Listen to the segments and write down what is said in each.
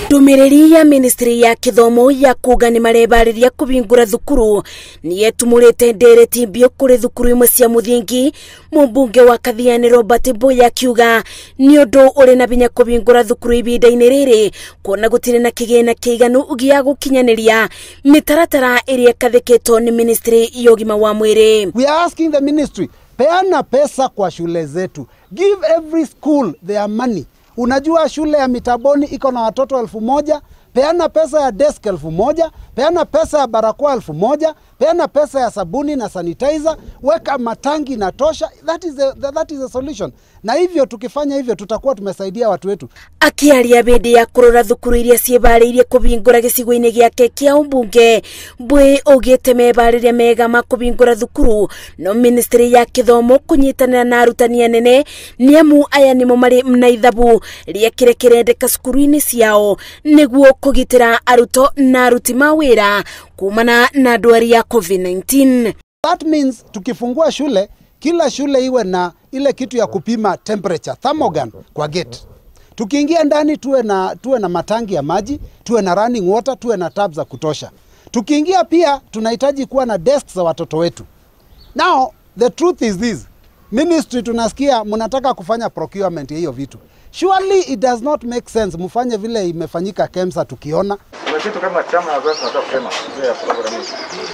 Ndumiriri ya ministry ya kithomo ya kuga ni marebariria kubingura thukuru ni yetumurite ndereti mbio kuri thukuru imwe cia muthingi. Mumbunge wa Kathiani Robert Mbuya akiuga ni undu uri na binya kubingura thukuru ibinda-ini riri kuona gutire na kigina kiiganu gia gukinyaniria mitaratara iria kathikitwo ni ministry ya ugima wa mwiri. We are asking the ministry, peana pesa kwa shule zetu, give every school their money. Unajua shule ya Mitaboni iko na watoto 1000, peana pesa ya desk 1000, peana pesa ya barakoa 1000, peana pesa ya sabuni na sanitizer, weka matangi na tosha. That is the solution. Na hivyo tukifanya hivyo tutakuwa tumesaidia watu wetu. Akiaria bindi ya kurora thukuru iria ciĩbarĩirie kũhingũra gĩcigo-inĩ gĩake kĩa ũmbunge, Mbui augĩte mebarĩria mega ma kũhingũra thukuru no ministry ya kithomo kũnyitanĩra na arutani anene nĩ amu aya nĩmo marĩ na ithabu rĩa kĩrĩa kĩrendeka cukuru-inĩ ciao nĩguo kũgitĩra arutwo na aruti mawĩra kumana na ndwari ya COVID-19. That means tukifungua shule, kila shule iwe na ile kitu ya kupima temperature, thermogun kwa gate. Tukiingia ndani tuwe na matangi ya maji, tuwe na running water, tuwe na tabs za kutosha. Tukiingia pia tunahitaji kuwa na desks za watoto wetu. Now the truth is this, ministry tunasikia mnataka kufanya procurement ya hiyo vitu. Surely it does not make sense mfanye vile imefanyika KEMSA tukiona.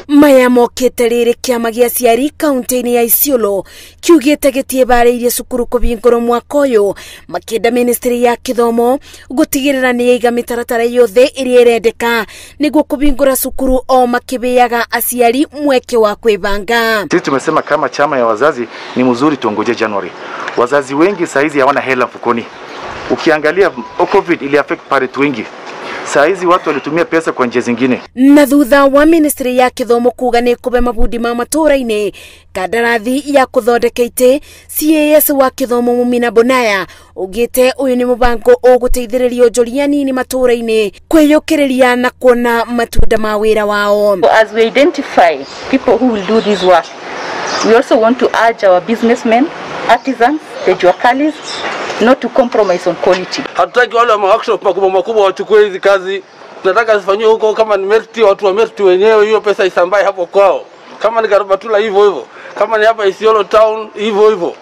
Maya mokete riri kiama gia aciari kaunti-inĩ ya Isiolo kiugĩte gĩtiĩbarĩirie cukuru kũhingũrwo mwaka ũyũ, makĩenda ministry ya kithomo gũtigĩrĩra nĩ yaiga mĩtaratara yothe ĩrĩa ĩrendeka nĩguo kũhingũra cukuru o makĩbĩaga aciari mweke wa kwĩbanga. Sisi tumesema kama chama ya wazazi ni mzuri tuongoje January. Wazazi wengi saizi hawana hela mfukoni. Ukiangalia COVID ili affect parent wengi. Saa hizi watu walitumia pesa kwa njia zingine. Na thutha wa ministry ya kithomo kuga ni kube mabundi ma matura-ini kandarathi ya kuthondeka ite, CAS wa kithomo Mumina Bonaya ugite uyu ni mubango uguteithiriria onjoria nini matura-ini kwiyukiriria na kuona matunda ma wira wao. As we identify people who will do this work, we also want to urge our businessmen, artisans, the juakalis not to compromise on quality. Hatutaki wale wa workshop makubwa makubwa wachukue hizi kazi. Tunataka zifanywe huko, kama ni Merti, watu wa Merti wenyewe, hiyo pesa isambae hapo kwao. Kama ni Garbatula hivyo hivyo, kama ni hapa Isiolo town hivyo hivyo,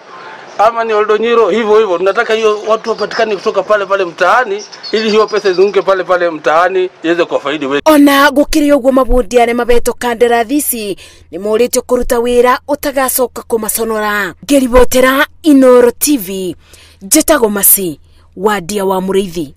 ama ni Oldonyiro hivyo hivyo. Tunataka hiyo watu wapatikane kutoka pale pale mtaani ili hiyo pesa izunguke pale pale mtaani iweze kuwafaidi wetu. Ona gukiri uguo mabundi aria mabetwo kandarathi ici ni moritio kuruta wira utagacoka kumaconora. Ngĩribotera Inooro TV, njĩtagwo Masi Wandia wa Mũrĩithi.